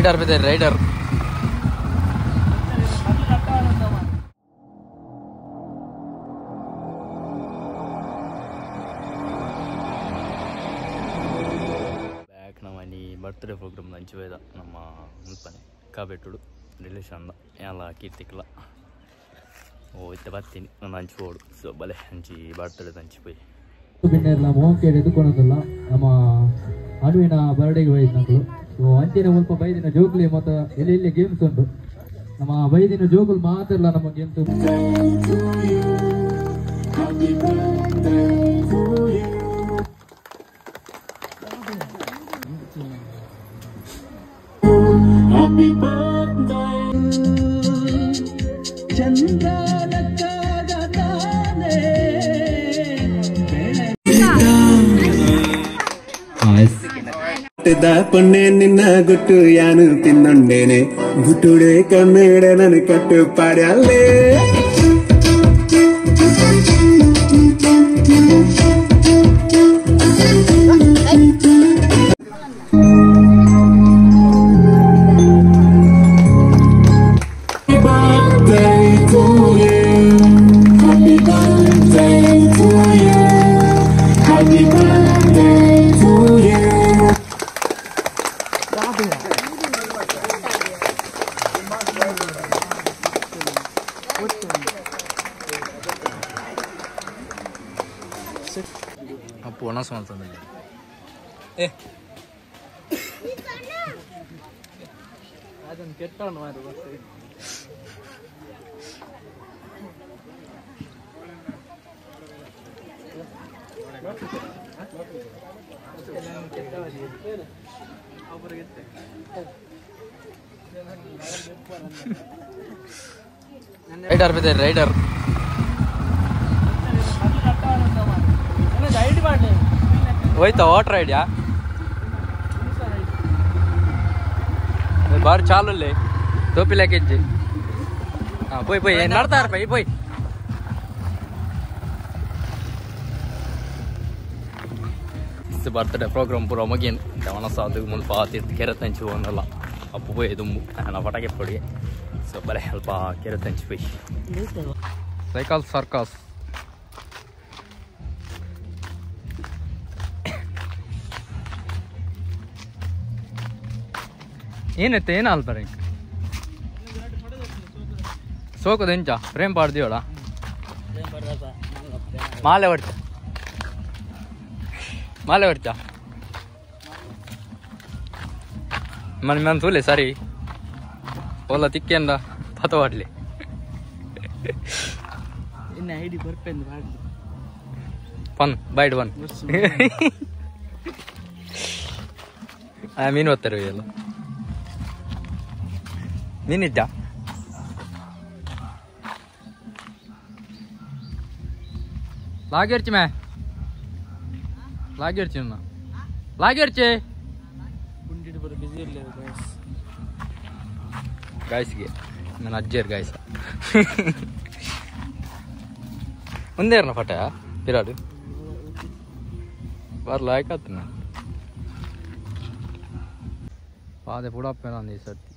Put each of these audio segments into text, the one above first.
Rider ಬಿದೆ rider back ನಮ್ಮ ನೀ birthday programme ನಂಚುವೇದ ನಮ್ಮ ಮುಲ್ಪನೆ ಕಾಬೆಟ್ಟುಡು ರಿಲೇಷನ್ ಎಲ್ಲ ಕೀರ್ತಿಕ್ಲ ಓ ಇತ್ತ ಬರ್ತೀನಿ ನಾನು ಹಂಚಿ ಸೊ ಬಲೆ ಹಂಚಿ ಬರ್ತ್ಡೇ ಹಂಚಿ ಪೋಯಿ ಬಿನ್ನೆರ್ಲ ಮೋಂಕೇಡ್ ಎದುಕೊಳೋದಿಲ್ಲ ನಮ್ಮ ಅಣುವಿನ ಬರ್ಡೇಗೆ ಬೈದಿನಕುಲು. ಸೊ ಅಂಚಿನ ಮುಲ್ಪ ಬೈದಿನ ಜೋಕ್ಲಿ ಮತ್ತು ಎಲ್ಲಿ ಎಲ್ಲಿ ಗೇಮ್ಸ್ ಉಂಟು ನಮ್ಮ ಬೈದಿನ ಜೋಕುಲು ಮಾತ್ರ ಇಲ್ಲ ನಮ್ಮ ಗೇಮ್ಸ್. ಪೊಣ್ಣೆ ನಿನ್ನ ಗುಟ್ಟು ಯಾನು ತಿನ್ನೊಂಡೇನೆ ಗುಟ್ಟುಡೆ ಕನ್ನಡ ನನ್ ಕಟ್ಟು ಪಾಡ್ಯಲ್ಲೇ. ಅಪ್ಪು ಒಣಸು ಅಂತಂದ್ರೆ ಏ ಅದನ್ನು ಕೆಟ್ಟವನು ಮಾರು ಬರ್ತದೆ. ರೈಡರ್ ಬಿದೆ ರೈಡರ್ ಹೋಯ್ತಾ ವಾಟರ್ ಐಡಿಯಾ ಬಾರಿ ಚಾಲು ಟೋಪಿ ಲೆಕ್ಕಿಜ್ಜಿ. ಹಾಂ ಪೋಯ್ ಪೋಯ್ ನಡ್ತಾರ ಪೈ ಪೋಯ್. ಬರ್ತ್ಡೇ ಪ್ರೋಗ್ರಾಮ್ ಪೂರ ಮುಗಿಯನ್ ಒಣಸಾದು ಮುಲ್ಪ ತೀರ್ಥ ಕೆರೆ ತಂಚು ಒಂದಲ್ಲ ಅಪ್ಪು ಪೋಯ್ ದುಂಬು ನಾ ಪಟಾಕಿ ಪೊಡಿ. ಸೊ ಬಲೆ ಅಲ್ಪ ಕೆರೆ ತಂಚು ಪೋಯ್. ಸೈಕಲ್ ಸರ್ಕಸ್ ಏನೈತೆ ಏನು ಅಲ್ಪ ಸೋಕದ ಎಂಚ ಪ್ರೇಮ್ ಪಾಡ್ದಿಯೋಳ ಮಾಲೆ ಹೊಡ್ತ ಮಾಲೆ ಹೊಡ್ತ ಮನ್ ಮನ್ ತೂಲೆ ಸರಿ ಓಲ ತಿಕ್ಕೆಂದ ಪತ ವಾಡ್ಲಿ ಇನ್ನು ಐಡಿ ಬರ್ಪೆಂದು ವಾಡ್ಲಿ ಪನ್ ಬೈಡ್ ಒನ್ ಮೀನು ಹೊತ್ತಾರೆ ಎಲ್ಲ ಮೀನಿದ್ದ ಲಾಗಿರ್ಚಿ ಮೇ ಲಾಗಿರ್ಚಿ ಲಾಗಿರ್ಚಿ ಗುಂಡಿಡು ಬರೋ ಬಿಸಿ ಇರಲಿ ಗಾಯ್ಸ್ ಗಾಯ್ಸ್ಗೆ ನನ್ನ ಅಜ್ಜಿಯರ್ ಗಾಯ್ಸ ಒಂದೇರ್ನ ಫಟ ಬಿರಾಡು ಬರ್ಲ ಆಯ್ಕಾತು ನಾನು ಪಾದೆ ಪುಡಪ್ಪ ನಾನು ಈ ಸರ್ತಿ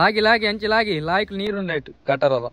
ಲಾಗಿ ಲಾಗಿ ಅಂಚಿ ಲಾಗಿ ಲಾಯ್ಕ್ ನೀರುಂಡಾಯ್ತು ಗಟರದ.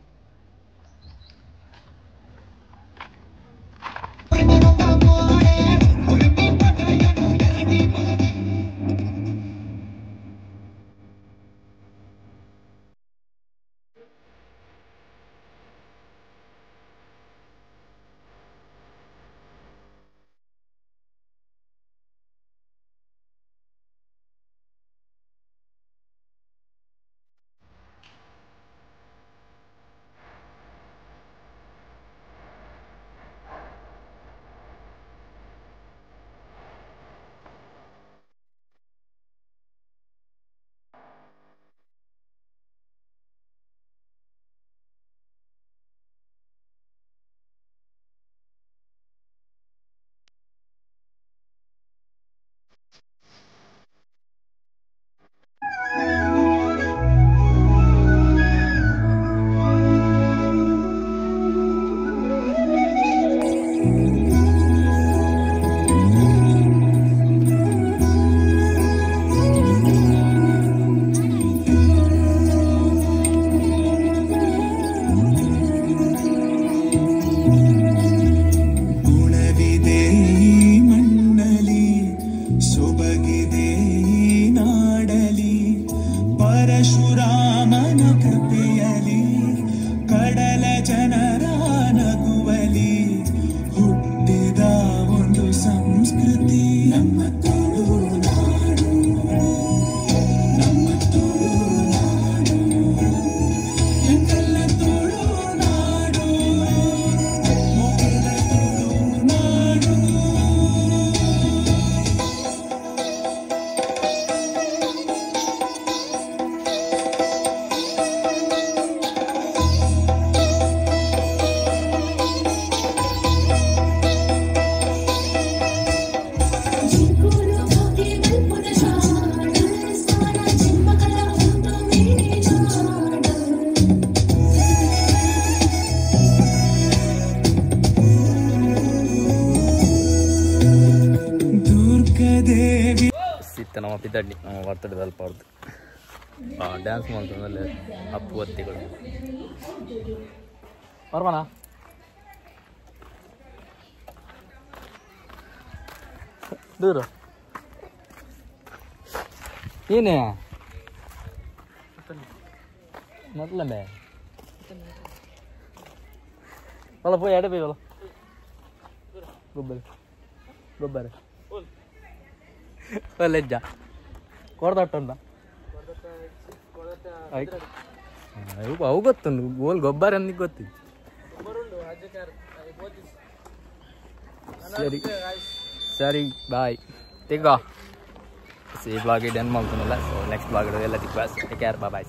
ಪಿದಡ್ನಿ ನಮ್ಮ ಬರ್ತಡೆ ಅಲ್ಪ ಡ್ಯಾನ್ಸ್ ಮಾಡ್ತಂದ್ರೆ ಅಪ್ಪು ಒತ್ತಿಗಳು ಬರ್ಬಣ ದೂರ ಏನೇ ಮೊದಲೇ ಒಲ್ಲ ಪೋಯ್ ಎಡೆ ಪೋಯ್ ಒಲ್ಲ ಗೊಬ್ಬರ ಗೊಬ್ಬರ ಒಲ್ಲೆಜ್ಜ ಕೊಡ್ದಟ್ಟುಂಡ ಅವು ಗೊತ್ತುಂಡು ಗೋಲ್ ಗೊಬ್ಬರ ಅಂದ್ ಗೊತ್ತು. ಸರಿ ಸರಿ ಬಾಯ್ ತಿಕ್ಕ. ಈ ಬ್ಲಾಗ್ ಡನ್ ಮಾಡ್ತಾನಲ್ಲ. ಸೊ ನೆಕ್ಸ್ಟ್ ಬ್ಲಾಗ್ ಎಲ್ಲ ತಿಕ್ಕ. Take care, boy.